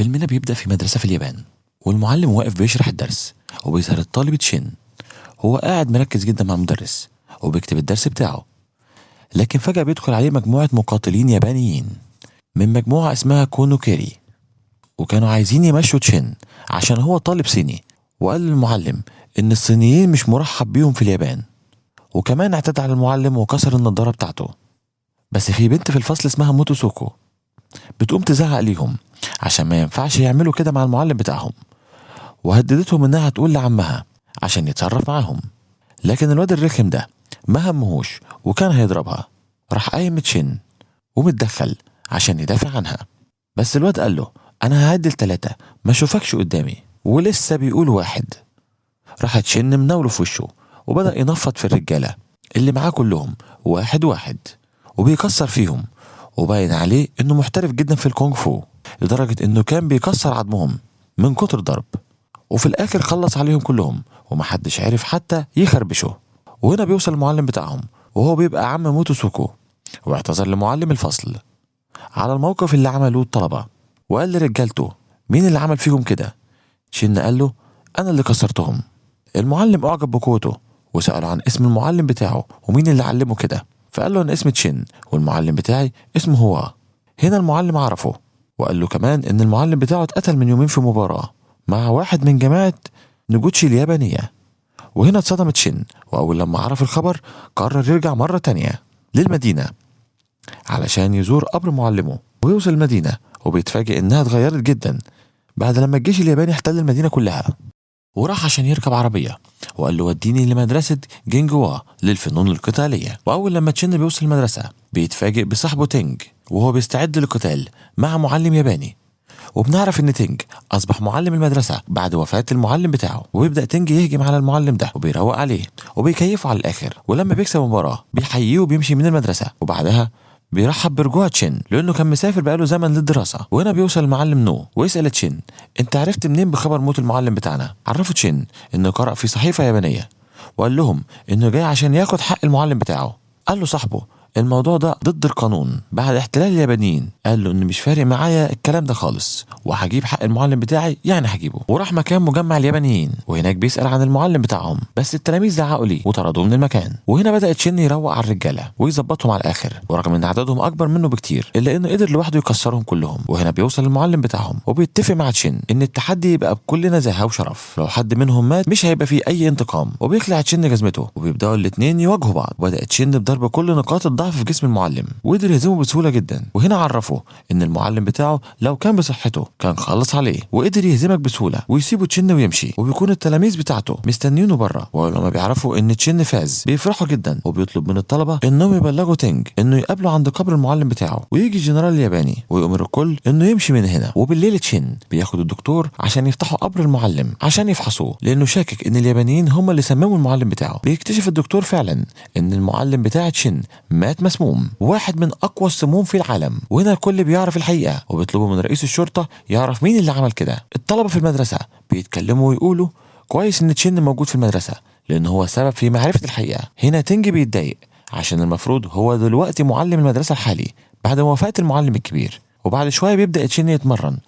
فيلمنا بيبدأ في مدرسة في اليابان، والمعلم واقف بيشرح الدرس، وبيظهر الطالب تشين. هو قاعد مركز جدا مع المدرس وبيكتب الدرس بتاعه، لكن فجأة بيدخل عليه مجموعة مقاتلين يابانيين من مجموعة اسمها كونوكيري، وكانوا عايزين يمشوا تشين عشان هو طالب صيني. وقال للمعلم إن الصينيين مش مرحب بيهم في اليابان، وكمان اعتدى على المعلم وكسر النضارة بتاعته. بس في بنت في الفصل اسمها موتوسوكو بتقوم تزعق ليهم عشان ما ينفعش يعملوا كده مع المعلم بتاعهم، وهددتهم انها هتقول لعمها عشان يتصرف معاهم. لكن الواد الرخم ده ما همهوش وكان هيضربها. راح قايم تشين ومتدخل عشان يدافع عنها، بس الواد قال له انا هعد لتلاتة ما اشوفكش قدامي، ولسه بيقول واحد. راح تشن مناوله في وشه وبدأ ينفض في الرجالة اللي معاه كلهم واحد واحد، وبيكسر فيهم، وباين عليه انه محترف جدا في الكونغ فو لدرجة انه كان بيكسر عظمهم من كتر ضرب. وفي الاخر خلص عليهم كلهم ومحدش عرف حتى يخربشه. وهنا بيوصل المعلم بتاعهم، وهو بيبقى عم موتوسوكو، واعتذر لمعلم الفصل على الموقف اللي عملوه الطلبة، وقال لرجالته مين اللي عمل فيهم كده. شين قال له انا اللي كسرتهم. المعلم اعجب بقوته وسأله عن اسم المعلم بتاعه ومين اللي علمه كده، فقال له انا اسمي تشين والمعلم بتاعي اسمه هو. هنا المعلم عرفه وقال له كمان ان المعلم بتاعه اتقتل من يومين في مباراة مع واحد من جماعة نجوتشي اليابانية. وهنا اتصدم تشين، واول لما عرف الخبر قرر يرجع مرة تانية للمدينة علشان يزور قبر معلمه. ويوصل المدينة وبيتفاجئ انها اتغيرت جدا بعد لما الجيش الياباني احتل المدينة كلها. وراح عشان يركب عربية وقال له وديني لمدرسة جينجوا للفنون القتالية. وأول لما تشن بيوصل المدرسة بيتفاجئ بصاحبه تينج وهو بيستعد للقتال مع معلم ياباني. وبنعرف إن تينج أصبح معلم المدرسة بعد وفاة المعلم بتاعه، وبيبدأ تينج يهجم على المعلم ده وبيروق عليه وبيكيفه على الآخر. ولما بيكسب المباراة بيحييه وبيمشي من المدرسة، وبعدها بيرحب برجوع تشين لانه كان مسافر بقاله زمن للدراسة. وهنا بيوصل المعلم نو ويسال تشين انت عرفت منين بخبر موت المعلم بتاعنا؟ عرفه تشين انه قرأ في صحيفة يابانية، وقال لهم انه جاي عشان ياخد حق المعلم بتاعه. قال له صاحبه الموضوع ده ضد القانون بعد احتلال اليابانيين. قال له ان مش فارق معايا الكلام ده خالص وهجيب حق المعلم بتاعي يعني هجيبه. وراح مكان مجمع اليابانيين وهناك بيسأل عن المعلم بتاعهم، بس التلاميذ زعقوا ليه وطردوه من المكان. وهنا بدأ تشين يروق على الرجالة ويظبطهم على الاخر، ورغم ان عددهم اكبر منه بكتير الا انه قدر لوحده يكسرهم كلهم. وهنا بيوصل المعلم بتاعهم وبيتفق مع تشين ان التحدي يبقى بكل نزاهة وشرف، لو حد منهم مات مش هيبقى فيه اي انتقام. وبيخلع تشين جزمته وبيبداوا الاثنين يواجهوا بعض. وبدأ تشين بضرب كل نقاط الضعف في جسم المعلم وقدر يهزمه بسهولة جدا. وهنا عرفه ان المعلم بتاعه لو كان بصحته كان خلص عليه وقدر يهزمك بسهولة ويسيبه تشين ويمشي. وبيكون التلاميذ بتاعته مستنيينه بره، ولما بيعرفوا ان تشين فاز بيفرحوا جدا، وبيطلب من الطلبة انهم يبلغوا تينج انه يقابله عند قبر المعلم بتاعه. ويجي الجنرال الياباني ويؤمر الكل انه يمشي من هنا. وبالليل تشين بياخد الدكتور عشان يفتحوا قبر المعلم عشان يفحصوه، لانه شاكك ان اليابانيين هم اللي سمموا المعلم بتاعه. بيكتشف الدكتور فعلا ان المعلم بتاع تشين مات مسموم، واحد من اقوى السموم في العالم. وهنا الكل بيعرف الحقيقة وبيطلبوا من رئيس الشرطة يعرف مين اللي عمل كده. الطلبة في المدرسة بيتكلموا ويقولوا كويس ان تشين موجود في المدرسة لان هو سبب في معرفة الحقيقة. هنا تينج بيتضايق عشان المفروض هو دلوقتي معلم المدرسة الحالي بعد وفاه المعلم الكبير. وبعد شوية بيبدا تشين يتمرن،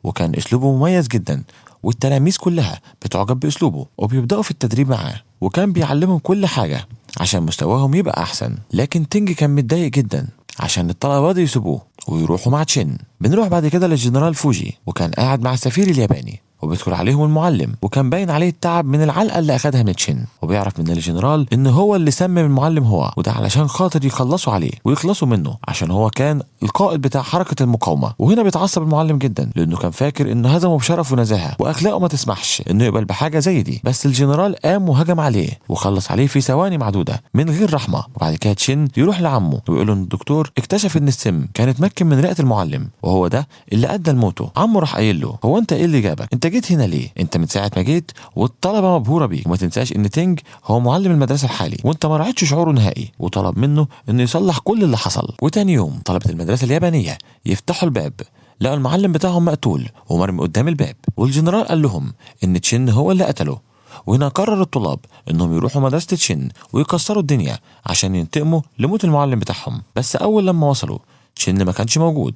وكان اسلوبه مميز جدا والتلاميذ كلها بتعجب باسلوبه وبيبداوا في التدريب معاه، وكان بيعلمهم كل حاجة عشان مستواهم يبقى احسن. لكن تينج كان متضايق جدا عشان الطلبة بدأوا يسيبوه ويروحوا مع تشين. بنروح بعد كده للجنرال فوجي، وكان قاعد مع السفير الياباني، وبيدخل عليهم المعلم وكان باين عليه التعب من العلقة اللي اخدها من تشين. وبيعرف من الجنرال ان هو اللي سمم المعلم هو، وده علشان خاطر يخلصوا عليه ويخلصوا منه عشان هو كان القائد بتاع حركة المقاومة. وهنا بيتعصب المعلم جدا لانه كان فاكر انه هزمه بشرف ونزاهه واخلاقه ما تسمحش انه يقبل بحاجة زي دي. بس الجنرال قام وهجم عليه وخلص عليه في ثواني معدودة من غير رحمه. وبعد كده تشين يروح لعمه ويقول له ان الدكتور اكتشف ان السم كان اتمكن من رئه المعلم وهو ده اللي ادى لموته. عمه راح قايل له هو انت ايه اللي جابك؟ انت جيت هنا ليه؟ انت من ساعة ما جيت والطلبة مبهوره بيك، وما تنساش ان تينج هو معلم المدرسة الحالي وانت ما راعيتش شعوره نهائي. وطلب منه انه يصلح كل اللي حصل. وتاني يوم طلبه المدرسة اليابانية يفتحوا الباب، لقوا المعلم بتاعهم مقتول ومرمي قدام الباب. والجنرال قال لهم ان تشين هو اللي قتله. وهنا قرر الطلاب انهم يروحوا مدرسه تشين ويكسروا الدنيا عشان ينتقموا لموت المعلم بتاعهم. بس اول لما وصلوا تشين ما كانش موجود،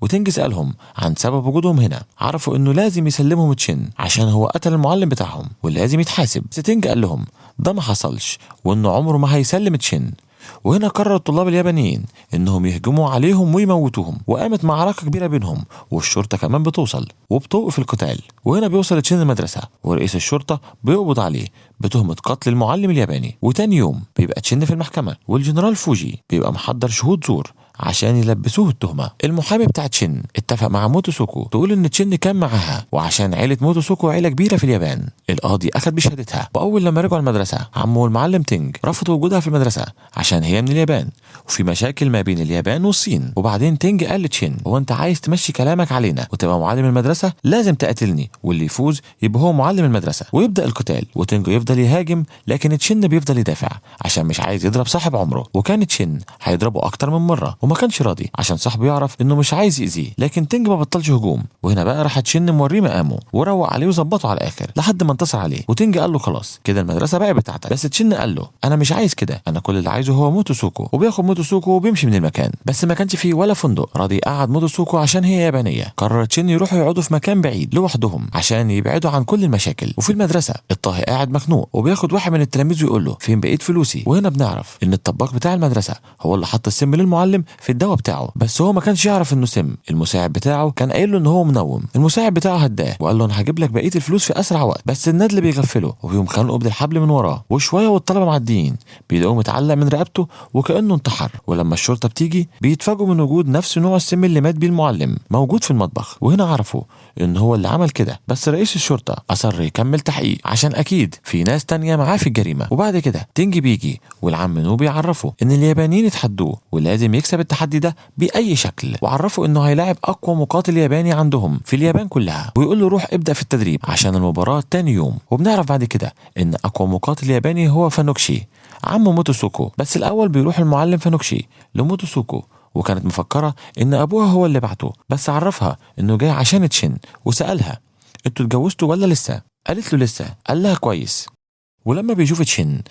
وتينج سألهم عن سبب وجودهم هنا، عرفوا انه لازم يسلمهم تشين عشان هو قتل المعلم بتاعهم ولازم يتحاسب. بس تينج قال لهم ده ما حصلش وانه عمره ما هيسلم تشين. وهنا قرر الطلاب اليابانيين انهم يهجموا عليهم ويموتوهم، وقامت معركة كبيرة بينهم، والشرطة كمان بتوصل وبتوقف القتال. وهنا بيوصل تشين المدرسة ورئيس الشرطة بيقبض عليه بتهمة قتل المعلم الياباني. وتاني يوم بيبقى تشين في المحكمة، والجنرال فوجي بيبقى محضر شهود زور عشان يلبسوه التهمة. المحامي بتاع تشين اتفق مع موتوسوكو تقول ان تشين كان معاها، وعشان عيلة موتوسوكو عيلة كبيرة في اليابان القاضي اخد بشهادتها. واول لما رجعوا المدرسة عمه المعلم تينج رفضوا وجودها في المدرسة عشان هي من اليابان وفي مشاكل ما بين اليابان والصين. وبعدين تينج قال لتشين هو انت عايز تمشي كلامك علينا وتبقى معلم المدرسة؟ لازم تقاتلني، واللي يفوز يبقى هو معلم المدرسة. ويبدأ القتال، وتينج يفضل يهاجم لكن تشين بيفضل يدافع عشان مش عايز يضرب صاحب عمره. وكان تشين هيضربه اكتر من مرة وما كانش راضي عشان صاحبه يعرف انه مش عايز يأذيه، لكن تينج ما بطلش هجوم. وهنا بقى راح تشين موريه مقامه وروق عليه وظبطه على الاخر لحد ما انتصر عليه. وتينج قال له خلاص كده المدرسة بقى بتاعتك، بس تشين قال له انا مش عايز كده، انا كل اللي عايزه هو موتوسوكو. وبياخد موتوسوكو وبيمشي من المكان، بس ما كانش فيه ولا فندق راضي يقعد موتوسوكو عشان هي يابانية. قرر تشين يروحوا يقعدوا في مكان بعيد لوحدهم عشان يبعدوا عن كل المشاكل. وفي المدرسة الطاهي قاعد مخنوق وبياخد واحد من التلاميذ ويقول له فين بقيت فلوسي. وهنا بنعرف ان الطباخ بتاع المدرسة هو اللي حط السم للمعلم في الدواء بتاعه، بس هو ما كانش يعرف انه سم. المساعد بتاعه كان قايل له ان هو منوم. المساعد بتاعه هداه وقال له انا هجيب لك بقية الفلوس في اسرع وقت، بس الندل بيغفله وبيقوم خانقه بالحبل من وراه. وشوية والطلبة معديين بيلاقوه متعلق من رقبته وكانه انتحر. ولما الشرطة بتيجي بيتفاجئوا من وجود نفس نوع السم اللي مات بيه المعلم موجود في المطبخ، وهنا عرفوا ان هو اللي عمل كده. بس رئيس الشرطة اصر يكمل تحقيق عشان اكيد في ناس تانية معاه في الجريمة. وبعد كده تينج بيجي والعم نو بيعرفه ان اليابانيين اتحدوه ولازم يكسب التحدي ده باي شكل، وعرفوا انه هيلاعب اقوى مقاتل ياباني عندهم في اليابان كلها، ويقول له روح ابدا في التدريب عشان المباراة تاني يوم. وبنعرف بعد كده ان اقوى مقاتل ياباني هو فانوكشي عم موتوسوكو. بس الاول بيروح المعلم فانوكشي لموتوسوكو، وكانت مفكرة ان ابوها هو اللي بعته، بس عرفها انه جاي عشان تشين. وسالها انتوا اتجوزتوا ولا لسه؟ قالت له لسه. قال لها كويس. ولما بيشوف تشين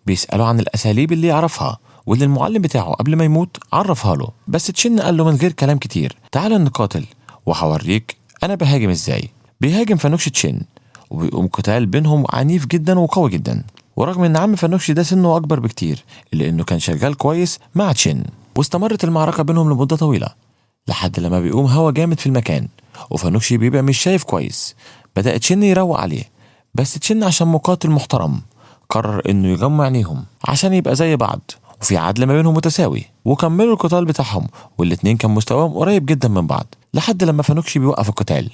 بيسأله عن الأساليب اللي يعرفها واللي المعلم بتاعه قبل ما يموت عرفها له، بس تشين قال له من غير كلام كتير تعال نقاتل وهوريك أنا بهاجم إزاي. بيهاجم فانوكشي تشين وبيقوم قتال بينهم عنيف جدا وقوي جدا. ورغم إن عم فانوكشي ده سنة أكبر بكتير إلا إنه كان شغال كويس مع تشين. واستمرت المعركة بينهم لمدة طويلة لحد لما بيقوم هوا جامد في المكان وفانوكشي بيبقى مش شايف كويس. بدأ تشين يروق عليه، بس تشين عشان مقاتل محترم قرر انه يجمع عينيهم عشان يبقى زي بعض وفي عدل ما بينهم متساوي. وكملوا القتال بتاعهم والاتنين كان مستواهم قريب جدا من بعض لحد لما فانوكشي بيوقف القتال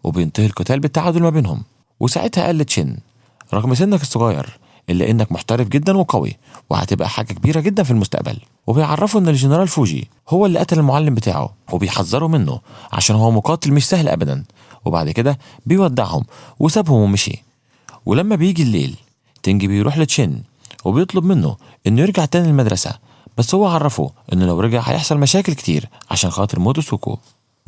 وبينتهي القتال بالتعادل ما بينهم. وساعتها قال لتشين رغم سنك الصغير الا انك محترف جدا وقوي وهتبقى حاجة كبيرة جدا في المستقبل. وبيعرفوا ان الجنرال فوجي هو اللي قتل المعلم بتاعه وبيحذروا منه عشان هو مقاتل مش سهل ابدا. وبعد كده بيودعهم وسابهم ومشي. ولما بيجي الليل تينج بيروح لتشين وبيطلب منه انه يرجع تاني المدرسة، بس هو عرفه انه لو رجع هيحصل مشاكل كتير عشان خاطر موتوسوكو.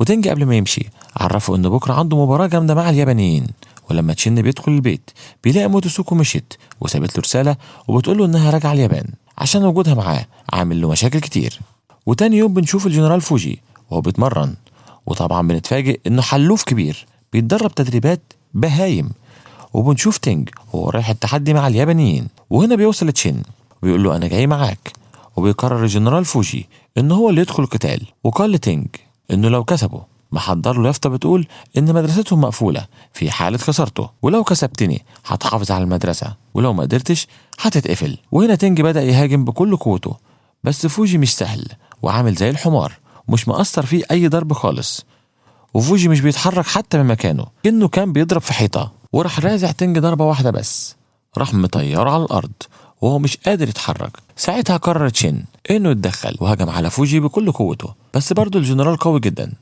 وتينج قبل ما يمشي عرفه انه بكرة عنده مباراة جامدة مع اليابانيين. ولما تشين بيدخل البيت بيلاقي موتوسوكو مشيت وسابت له رسالة وبتقول له انها راجعة اليابان عشان وجودها معاه عامل له مشاكل كتير. وتاني يوم بنشوف الجنرال فوجي وهو بيتمرن، وطبعا بنتفاجئ انه حلوف كبير بيتدرب تدريبات بهايم. وبنشوف تينج وهو رايح التحدي مع اليابانيين، وهنا بيوصل تشين وبيقول له انا جاي معاك. وبيقرر الجنرال فوجي ان هو اللي يدخل القتال، وقال لتينج انه لو كسبه محضر له يافطة بتقول ان مدرستهم مقفولة في حاله خسارته، ولو كسبتني هتحافظ على المدرسة ولو ما قدرتش هتتقفل. وهنا تينج بدا يهاجم بكل قوته، بس فوجي مش سهل وعامل زي الحمار مش مقصر فيه اي ضرب خالص، وفوجي مش بيتحرك حتى من مكانه كأنه كان بيضرب في حيطة. وراح رازع تينج ضربه واحدة بس راح مطيره على الارض وهو مش قادر يتحرك. ساعتها قرر تشين انه يتدخل وهجم على فوجي بكل قوته، بس برضه الجنرال قوي جدا.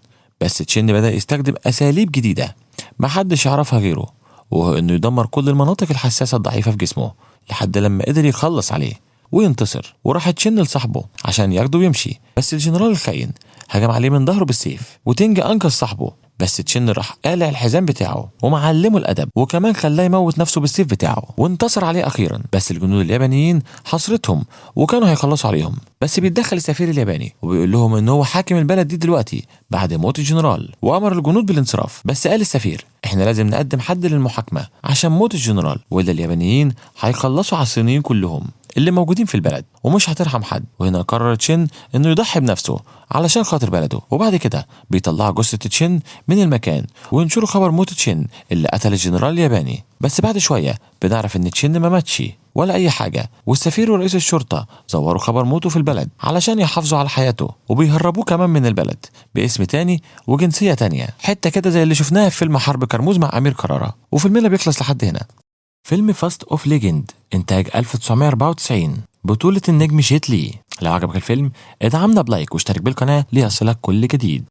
بس تشين بدأ يستخدم أساليب جديدة محدش يعرفها غيره، وهو إنه يدمر كل المناطق الحساسة الضعيفة في جسمه لحد لما قدر يخلص عليه وينتصر. وراح تشين لصاحبه عشان ياخده ويمشي، بس الجنرال الخاين هجم عليه من ظهره بالسيف، وتينج أنقذ صاحبه بس تشن راح قالع الحزام بتاعه ومعلمه الادب، وكمان خلاه يموت نفسه بالسيف بتاعه، وانتصر عليه اخيرا. بس الجنود اليابانيين حصرتهم وكانوا هيخلصوا عليهم، بس بيتدخل السفير الياباني وبيقول لهم ان هو حاكم البلد دي دلوقتي بعد موت الجنرال، وامر الجنود بالانصراف. بس قال السفير احنا لازم نقدم حد للمحاكمه عشان موت الجنرال، والا اليابانيين هيخلصوا على الصينيين كلهم اللي موجودين في البلد ومش هترحم حد. وهنا قرر تشين انه يضحي بنفسه علشان خاطر بلده. وبعد كده بيطلعوا جثة تشين من المكان وينشروا خبر موت تشين اللي قتل الجنرال الياباني. بس بعد شوية بنعرف ان تشين ما ماتش ولا اي حاجة، والسفير ورئيس الشرطة زوروا خبر موته في البلد علشان يحافظوا على حياته، وبيهربوه كمان من البلد باسم تاني وجنسية تانية، حتة كده زي اللي شفناها في فيلم حرب كرموز مع أمير كرارة. وفيلمنا بيخلص لحد هنا. فيلم Fist of Legend إنتاج 1994، بطولة النجم جيت لي. لو عجبك الفيلم ادعمنا ب like واشترك بالقناة ليصلك كل جديد.